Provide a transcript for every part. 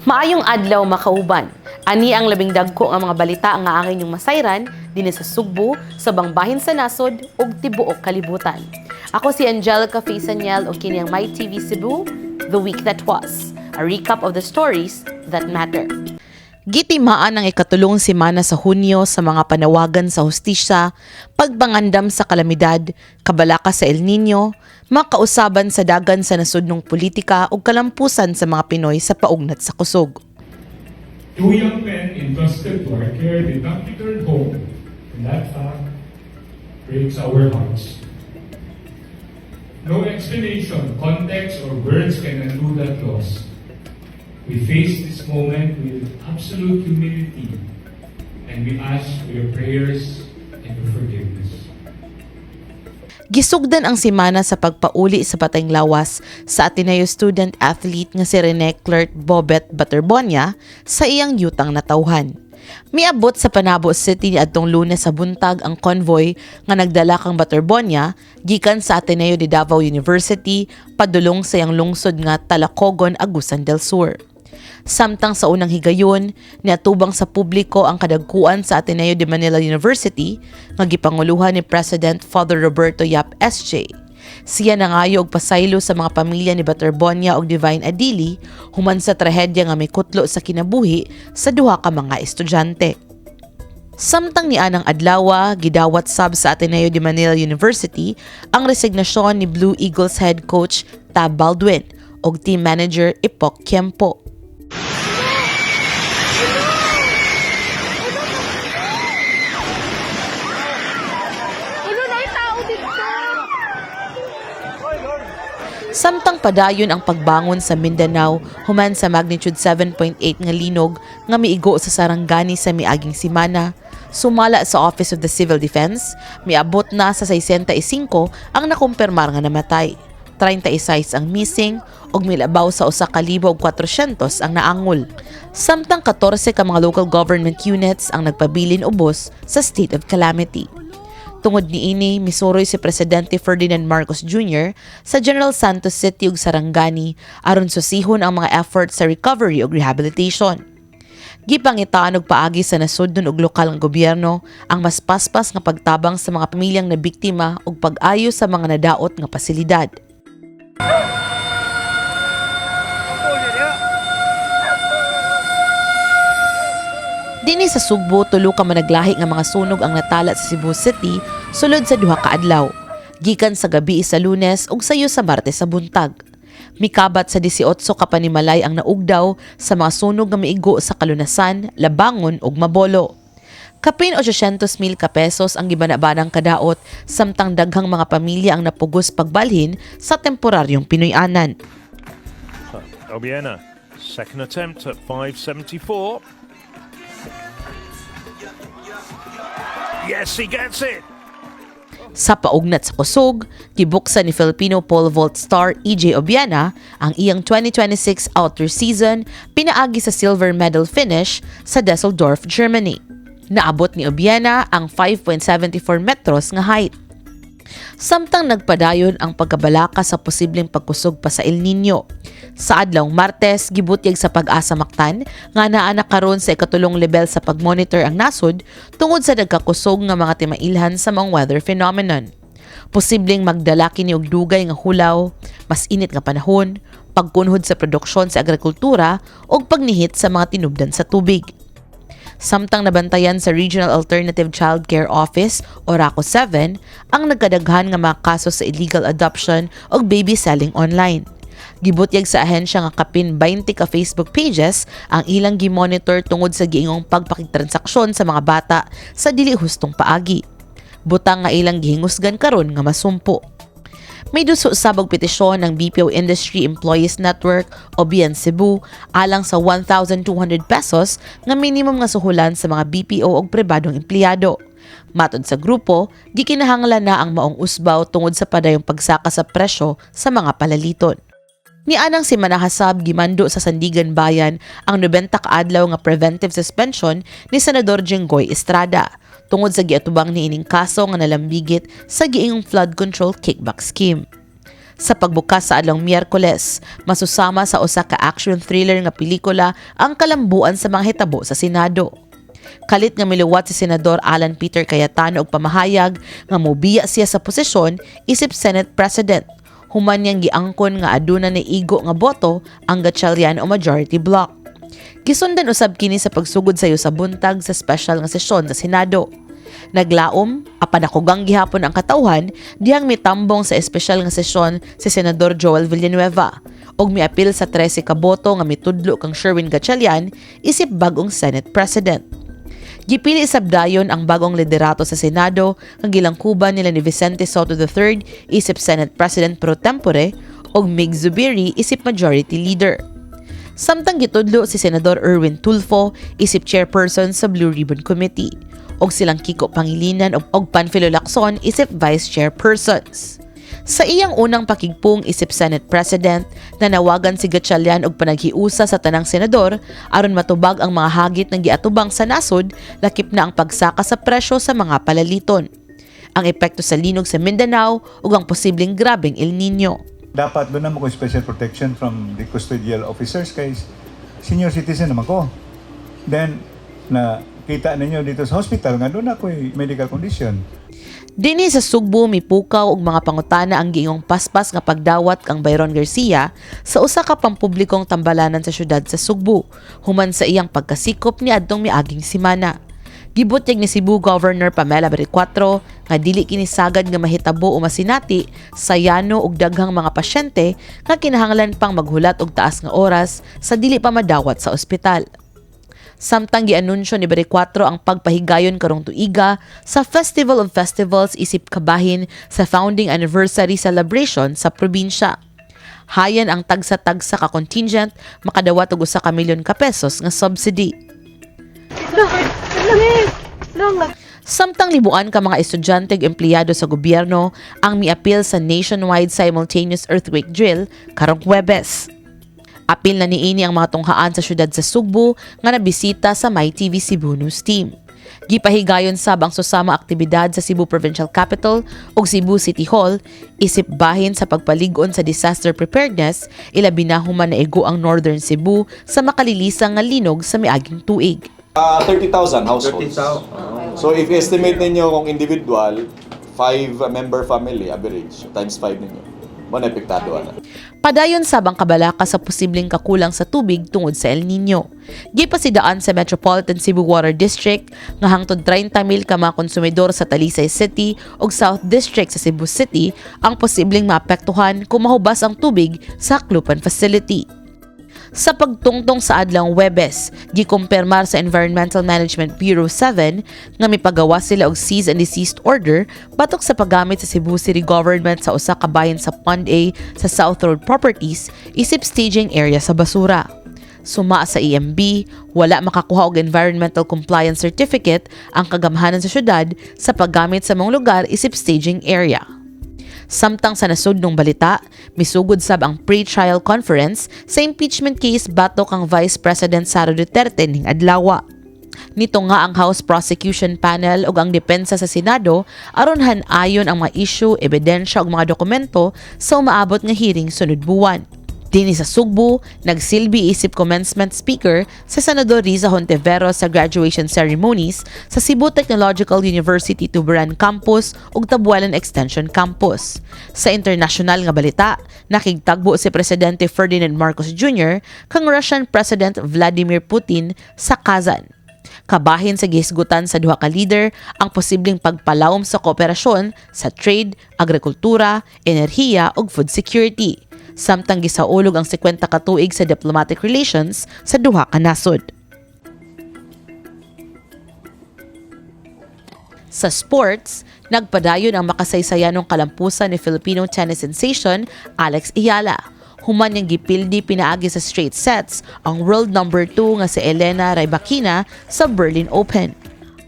Maayong adlaw, makauban. Ani ang labing dagko nga mga balita nga ang inyong masayran dinhi sa Sugbo, sa bangbahin sa nasod ug tibuok kalibutan. Ako si Angelica Faisaniel ug kini ang My TV Cebu, The Week That Was, a recap of the stories that matter. Gitimaan ang ikatulong semana sa Hunyo sa mga panawagan sa hustisya, pagpangandam sa kalamidad, kabalaka sa El Nino, makausaban sa dagan sa nasudnong politika ug kalampusan sa mga Pinoy sa paugnat sa kusog. Two young men entrusted to our care did not return home, and that fact breaks our hearts. No explanation, context, or words can undo that loss. We face this moment with absolute humility, and we ask for your prayers and your forgiveness. Gisugdan ang semana sa pagpauli sa patayng lawas sa Ateneo student athlete nga si Rene Clert Bobet Baterbonia sa iyang yutang natawhan. Miabot sa Panabo City niadtong Lunes sa buntag ang convoy nga nagdala kang Baterbonia gikan sa Ateneo de Davao University padulong sa iyang lungsod nga Talacogon, Agusan del Sur. Samtang sa unang higayon, niatubang sa publiko ang kadagkuan sa Ateneo de Manila University nga gipanguluhan ni President Father Roberto Yap SJ. Siya nangayo og pasaylo sa mga pamilya ni Baterbonia og Divine Adili human sa trahedya nga mikutlo sa kinabuhi sa duha ka mga estudyante. Samtang ni anang adlawa, gidawat sab sa Ateneo de Manila University ang resignasyon ni Blue Eagles head coach Tab Baldwin ug team manager Ipok Kiempo. Ulo na yung tao dito. Samtang padayon ang pagbangon sa Mindanao human sa magnitude 7.8 nga linog nga miigo sa Sarangani sa miaging simana, sumala sa Office of the Civil Defense, miabot na sa 65 ang nakumpirmar nga namatay. 36 ang missing ug milabaw sa 1,400 ang naangol. Samtang 14 ka mga local government units ang nagpabilin ubos sa state of calamity. Tungod niini, misuroy si Presidente Ferdinand Marcos Jr. sa General Santos City ug Sarangani aron susihon ang mga efforts sa recovery ug rehabilitation. Gipangitaan og paagi sa nasudnon ug lokal nga gobyerno ang mas paspas nga pagtabang sa mga pamilyang nabiktima ug pag-ayo sa mga nadaot nga pasilidad. Dinhi sa Sugbo, tulo ka managlahi nga mga sunog ang natala sa Cebu City sulod sa duha ka adlaw. Gikan sa gabi sa Lunes ug sayo sa Martes sa buntag. Mikabat sa 18 ka panimalay ang naugdaw sa mga sunog nga miigo sa Kalunasan, Labangon ug Mabolo. Kapin 800 mil ka pesos ang gibanabanang kadaot samtang daghang mga pamilya ang napugos pagbalhin sa temporaryong Pinoy-anan. So, Obiena, second attempt at 5.74. Yes, he gets it. Sa paugnat sa kusog, gibuksan ni Filipino pole vault star EJ Obiena ang iyang 2026 outdoor season pinaagi sa silver medal finish sa Dusseldorf, Germany. Naabot ni Obiena ang 5.74 metros nga height. Samtang nagpadayon ang pagkabalaka sa posibleng pagkusog pa sa El Nino. Sa adlawng Martes, gibutyag sa Pag-asa Mactan nga naa na karon sa ikatulong level sa pagmonitor ang nasod tungod sa nagkakusog nga mga timailhan sa mga weather phenomenon. Posibleng magdala kini og dugay nga hulaw, mas init nga panahon, pagkunhod sa produksyon sa agrikultura ug pagnihit sa mga tinubdan sa tubig. Samtang nabantayan sa Regional Alternative Child Care Office o RACO 7 ang nagkadaghan nga mga kaso sa illegal adoption ug baby selling online. Gibutyag sa ahensya nga kapin 20 ka Facebook pages ang ilang gimonitor tungod sa giingong pagpakigtransaksyon sa mga bata sa dili hustong paagi. Butang nga ilang gihingusgan karon nga masumpo. May duso sabog petisyon ng BPO Industry Employees Network o BN Cebu alang sa 1,200 pesos nga minimum nga suhulan sa mga BPO og pribadong empleyado. Matod sa grupo, gikinahanglan na ang maong usbaw tungod sa padayong pagsaka sa presyo sa mga palaliton. Nianang si Manahasab gimando sa Sandigan Bayan ang 90 kaadlaw nga preventive suspension ni Senador Jinggoy Estrada tungod sa giatubang niining kaso nga nalambigit sa giingong flood control kickback scheme. Sa pagbukas sa adlawng Miyerkules, masusama sa usa ka action thriller nga pelikula ang kalambuan sa mga hitabo sa Senado. Kalit nga miluwat si Senador Alan Peter Cayetano og pamahayag nga mobiya siya sa posisyon isip Senate President human niyang giangkon nga aduna ni igo nga boto ang Gatchalian o majority bloc. Gisundan usab kini sa pagsugod sayo sa buntag sa special nga sesyon sa Senado. Naglaom, apan nakugang gihapon ang katawhan dihang mitambong sa espesyal nga sesyon si Senador Joel Villanueva ug miapil sa 13 ka boto nga mitudlo kang Sherwin Gatchalian isip bag-ong Senate President. Gipili sab dayon ang bagong liderato sa Senado nga gilangkuban nila ni Vicente Sotto III isip Senate President pro tempore ug Mig Zubiri isip Majority Leader. Samtang gitudlo si Senador Erwin Tulfo isip chairperson sa Blue Ribbon Committee ug silang Kiko Pangilinan ug Panfilo Lacson isip vice chairpersons. Sa iyang unang pakigpung isip Senate President, nanawagan si Gatchalian og panaghiusa sa tanang senador aron matubag ang mga hagit ng giatubang sa nasod, lakip na ang pagsaka sa presyo sa mga palaliton, ang epekto sa linog sa Mindanao ug ang posibleng grabeng El Nino. Dapat duna man ko special protection from the custodial officers kay senior citizen naman ko. Then, na kita ninyo dito sa hospital nga duna ko'y medical condition. Dinhi sa Sugbo, mipukaw og mga pangutana ang giingong paspas nga pagdawat kang Byron Garcia sa usa ka pampublikong tambalanan sa syudad sa Sugbo human sa iyang pagkasikop ni adtong miaging simana. Gibutyag ni Cebu Governor Pamela Baricuatro nga dili kini sagad nga mahitabo o masinati sa yano og daghang mga pasyente nga kinahanglan pang maghulat og taas nga oras sa dili pa madawat sa ospital. Samtang gianunsyo ni Baricuatro ang pagpahigayon karong tuiga sa Festival of Festivals isip kabahin sa founding anniversary celebration sa probinsya. Hayan ang tagsa-tagsa ka contingent makadawat og 1 ka milyon ka pesos nga subsidy. Lamig! Lang, lang. Samtang libuan ka mga estudyante ug empleyado sa gobyerno ang miapil sa nationwide simultaneous earthquake drill karong Huwebes. Apil na niini ang mga tunghaan sa syudad sa Sugbo nga nabisita sa MyTV Cebu News Team. Gipahigayon sab ang susama aktibidad sa Cebu Provincial Capitol ug Cebu City Hall isip bahin sa pagpalig-on sa disaster preparedness, ilabi na human naigo ang Northern Cebu sa makalilisang nga linog sa miaging tuig. Ah, 30,000 households. 30,000. So if estimate ninyo kung individual, 5 member family average times 5 ninyo. Mo na epektado ana. Padayon sab ang kabalaka sa posibleng kakulang sa tubig tungod sa El Nino. Gipasidaan sa Metropolitan Cebu Water District nga hangtod 30 mil ka mga konsumidor sa Talisay City ug South District sa Cebu City ang posibleng maapektuhan kung mahubas ang tubig sa Jaclupan Facility. Sa pagtungtong sa adlawng Huwebes, gikumpirmar sa Environmental Management Bureau 7 nga mipagawa sila og cease and desist order batok sa paggamit sa Cebu City Government sa usa ka bahin sa Pond A sa South Road Properties isip staging area sa basura. Suma sa EMB, wala makakuha og environmental compliance certificate ang kagamhanan sa syudad sa paggamit sa mga lugar isip staging area. Samtang sa nasudnong balita, misugod sab ang pre-trial conference sa impeachment case batok kang Vice President Sara Duterte ning adlawa. Nito nga ang House Prosecution Panel ug ang depensa sa Senado aron han-ayon ang mga issue, ebidensya ug mga dokumento sa umaabot nga hearing sunod buwan. Dinhi sa Sugbo, nagsilbi isip commencement speaker sa Senador Risa Hontiveros sa graduation ceremonies sa Cebu Technological University Tuburan Campus ug Tabuelan Extension Campus. Sa international nga balita, nakigtagbo si Presidente Ferdinand Marcos Jr. kang Russian President Vladimir Putin sa Kazan. Kabahin sa gihisgutan sa duha ka leader ang posibleng pagpalawom sa kooperasyon sa trade, agrikultura, enerhiya ug food security. Samtang gisaulog ang 50 ka tuig sa diplomatic relations sa duha ka nasod. Sa sports, nagpadayon ang makasaysayanong kalampusan ni Filipino tennis sensation Alex Eala. Human niyang gipildi pinaagi sa straight sets ang world number 2 nga si Elena Rybakina sa Berlin Open.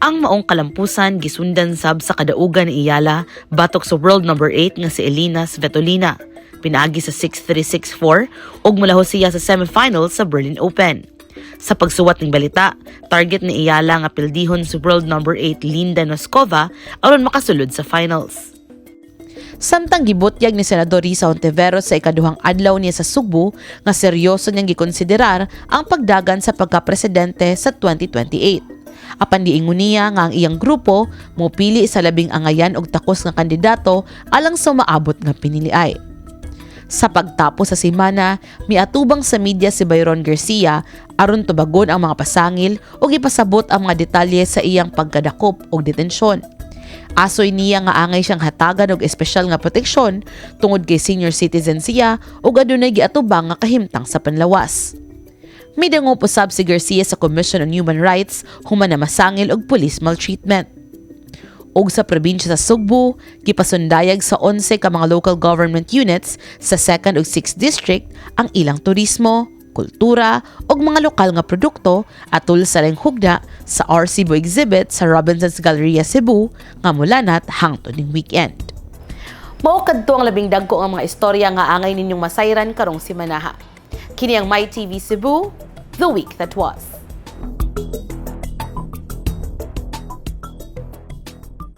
Ang maong kalampusan gisundan sab sa kadaugan ni Eala batok sa world number 8 nga si Elina Svitolina. Pinaagi sa 6-3, 6-4 ug mulahos siya sa semifinals sa Berlin Open. Sa pagsuwat ng balita, target ni Eala nga pildihon si world number 8 Linda Noskova aron makasulod sa finals. Samtang gibutyag ni Senador Risa Hontiveros sa ikaduhang adlaw niya sa Sugbo nga seryoso niyang gikonsiderar ang pagdagan sa pagka-presidente sa 2028. Apan giingon niya nga ang iyang grupo mopili sa labing angayan og takos nga kandidato alang sa maabot nga piniliay. Sa pagtapos sa semana, miatubang sa media si Byron Garcia aron tubagon ang mga pasangil ug ipasabot ang mga detalye sa iyang pagkadakop og detensyon. Asoy niya nga angay siyang hatagan og espesyal nga proteksyon tungod kay senior citizen siya ug adunay giatubang nga kahimtang sa panlawas. Midangop usab si Garcia sa Commission on Human Rights human na masangil og police maltreatment. Ug sa probinsya sa Sugbo, gipasundayag sa 11 ka mga local government units sa 2nd ug 6th district ang ilang turismo, kultura ug mga lokal nga produkto atul sa laing hugna sa Our Cebu exhibit sa Robinson's Galleria Cebu nga mulanat hangtod ning weekend. Mao kadto ang labing dagko nga mga istorya nga angay ninyong masayran karong simanaha. Kini ang My TV Cebu, the week that was.